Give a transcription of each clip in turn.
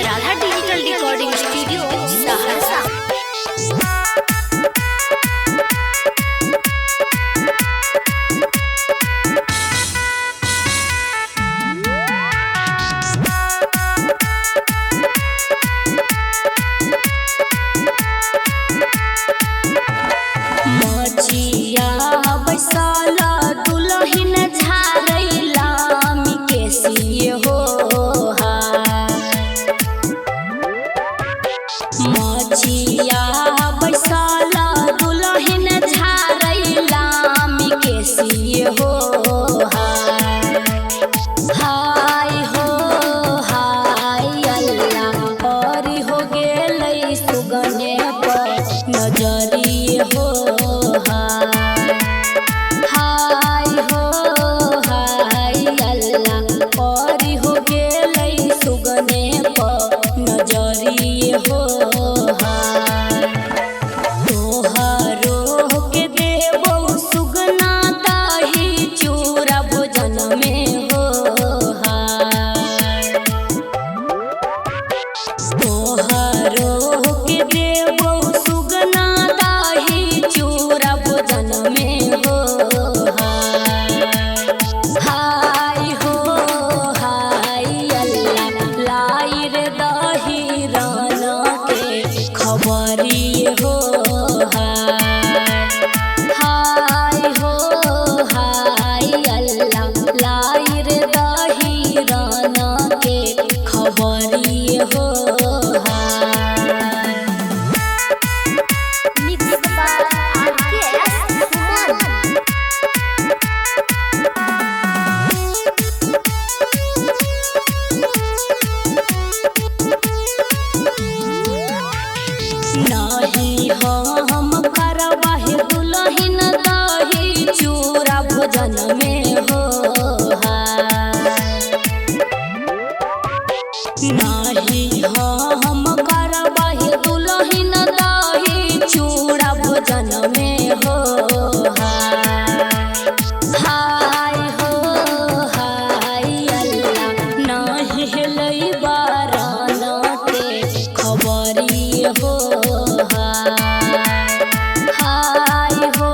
Radha digital recording studio Saharsa. मचिया बैसल दुलहिन झारैला केसी हो मचिया बैसल दुलहिन झारैला केसी हो हाय हो हाय अल्लाह और हो गेलै सुगने पर नजरी हो हाय हाय हो हाय अल्लाह और हो गेलै सुगने पर नजरी हो हाय तोहरो के देबौ सुगना ताही चूरा भोजन में हो हाय तोहरो के देबौ सुगना ताही चूरा भोजन में हो हाय हाय हो हाय अल्लाह लाई रे दही रान के खबरी हो हाय हाय हो हाय अल्लाह लाई रे दही रान के खबरी हो हाय। Mix by RKS Suman. नाही हम करवाहे दुलहिन दही चूरा भोजन में हो हाय। नाही हम करवाहे दुलहिन दही चूरा भोजन में हो हाय हाय हो हाय अल्लाह नाही हेलै बारान के खबरी हो हाय हाय हो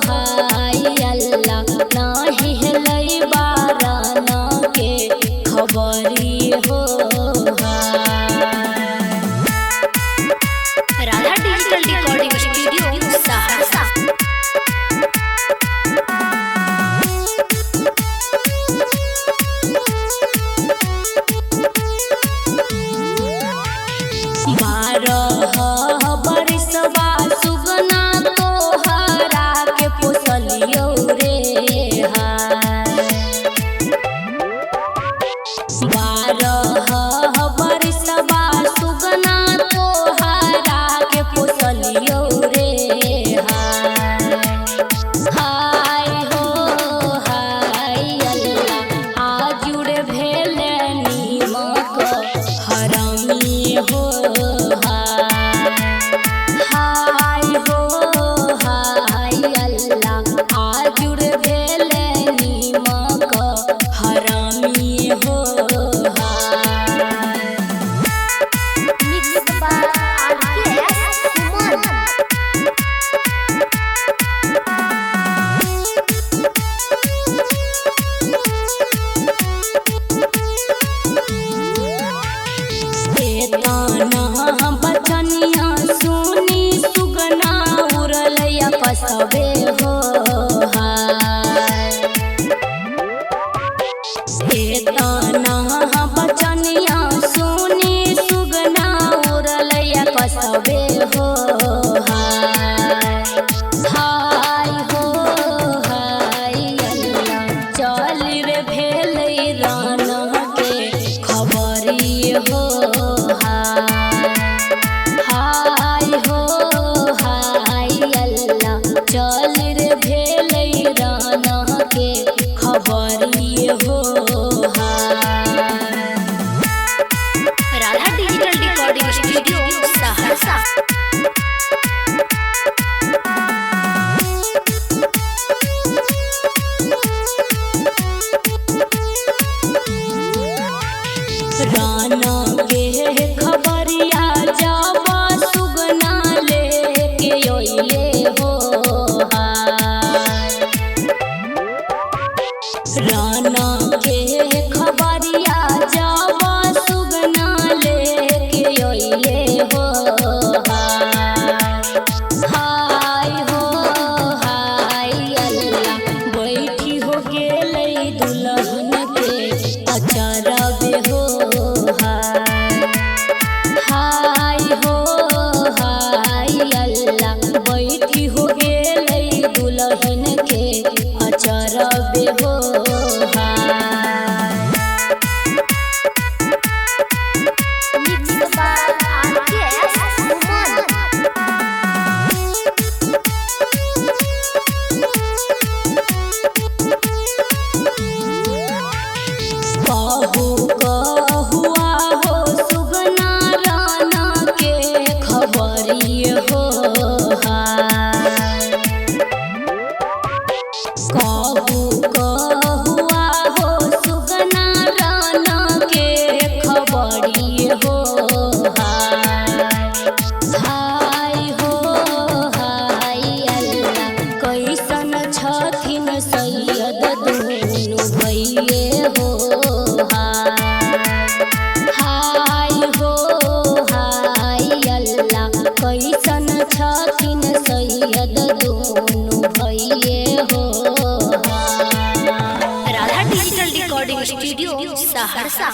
हाय अल्लाह नाही हेलै बारान के खबरी हो हाय। Radha digital recording studio Saharsa. बारह बरसवा सुगना तोहरा के पोसलियौ रे हाय। बारह बरसवा सुगना तोहरा के पोसलियौ रे हाय। हाय हो हाय अल्लाह आजुड़ भेले नीमक हरामी हो हाय हाय हो हाय अल्लाह आजुड़ भेले नीमक हरामी हो हाय। Mix by RKS Suman. एतना बचनिया सुनी सुगना उड़लैया कसबे हो हाय। एतना बचनिया सुनी सुगना उड़लैया कसबे हो हाय। हाय हो हाय अल्लाह चल रे भेलै रान के खबरी हो हाय हाय हो हाय अल्लाह चल रे भेलै रान के खबरी हो हाय। Radha digital recording studio Saharsa. राना के